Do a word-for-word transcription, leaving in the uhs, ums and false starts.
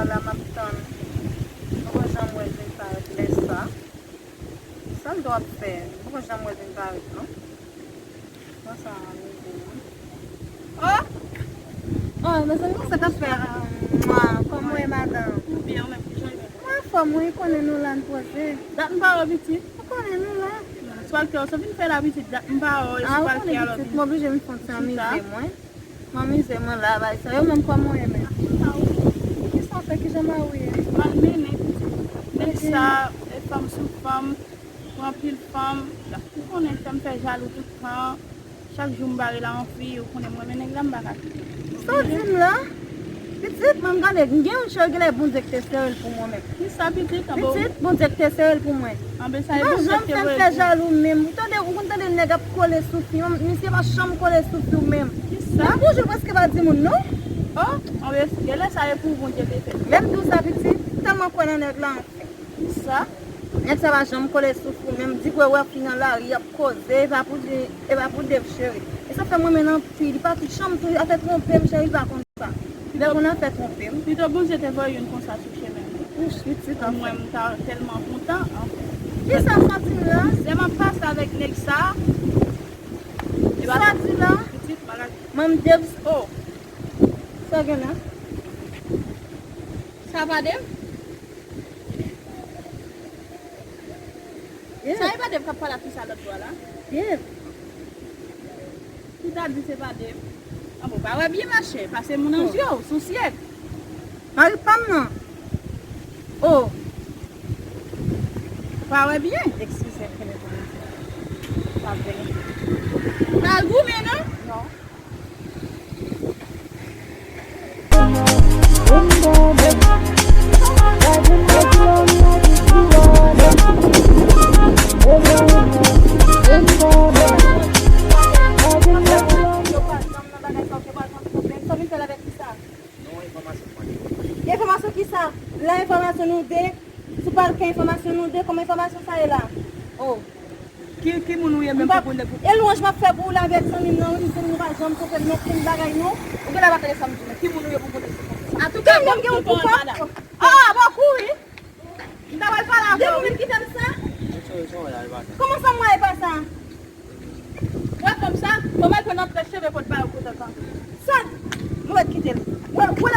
la, m ap tann. M poko janm wè l vin parèt lè sa. Sa l dwe ap fè? M poko janm wè l vin parèt, non. Bon, sa amize mwen. Oh! Oh, mezanmi, sa k ap fè? Mwa, kòman w ye, madanm? Ou byen, ou menm, kijan w ye? Mwen anfòm, wi, konnen nou la, n poze. Dat m pa wè w, pitit. Ou konnen nou la. Swa l kè w, sa vin fè la, pitit, dat m pa wè w, e sou pal kè a lò vin. Ah, ou konnen, pitit, m oblije m fè yon ti amize mwen. M amize mwen la, bay sa. Yo menm, kòman w ye menm? Kisa w fè? Kijan mari w ye? Mal mennen, pitit. Nèg sa, e fanm sou fanm, pran anpil fanm. Ou konnen fè m fè jalou tout tan. Chak jou m bare la yon fi, ou konnen m renmen nèg la, m pa ka kite. Sa w di m la? Pitit, mwen m gade, m gen yon cheri, genlè Bondye ki te sere l pou mwen menm. Kisa, pitit? Anben, pitit, Bondye ki te sere l pou mwen. Anben, sa e Bondye ki te voye l pou ou. Ou pa janm fè m fè jalou menm. Ou tande, ou konn tande nèg ap kole sou fi, misye pa janm kole sou fi w menm. Kisa? Menm bonjou l prèske pa di moun non. Oh, anben, genlè sa e pou ou Bondye te fè l. Lè m di w sa, pitit, m tèlman kwè nan nèg la, anfen. Kisa? Nèg sa pa janm kole sou fi w menm. Di pou w wè fi nan lari, y ap koze, e pa pou di, e pa pou Dave cheri. E sa fè m renmen l anpil. Li pa janm tou, afè twonpe m, cheri, li pa konn sa. Lè moun nan fè twonpe m. Pito Bondye te voye youn konsa sou chemen m. Wouch, pitit, anfen. Mwen, m ta tèlman kontan, anfen. Kisa sa di la? Lè m ap pase avèk nèg sa. Kisa di la? Pitit, bagay. Manm Dave, oh. Sa gen la? Sa pa Dave? Yeah. Sa e pa Dave k ap pale ak fi sa lòt bò a la? Yeah. Ou ta di se pa Dave? Anben, ou pa wè byen, machè. Pase moun nan je w, sou syèk. Mari pa m nan. Oh. Ou pa wè byen? Eskize m, kenbe pou mwen. Pa vini. Pa goumen, non? Non. Yo pa janm nan bagay sa, yo pa janm konprann. Sa vin fè l avèk kisa? Non, enfòmasyon mande. Enfòmasyon kisa? La enfòmasyon nou de, sou pal ke enfòmasyon nou de, kòman enfòmasyon sa ye la? Oh. Ki, ki moun ou ye menm pou konnen pou... E lwanj m ap fè pou ou la avèk zanmi m nan, wi, zanmi nou pa janm konprann non, konn bagay non. Ou genlè pa tande sa m di w, men ki moun ou ye pou konnen se konn sa? Antouka, m gen yon pou kont, madanm. Ah, bon, kouri. M ta pral pale avè w. Depi w menm ki fè m sa? Kòman sa m wè pa sa? Wè fanm sa, fanm al pran nan trèt cheve kot ba yo kote tan. Sa, mwen kite l. Wè, wè,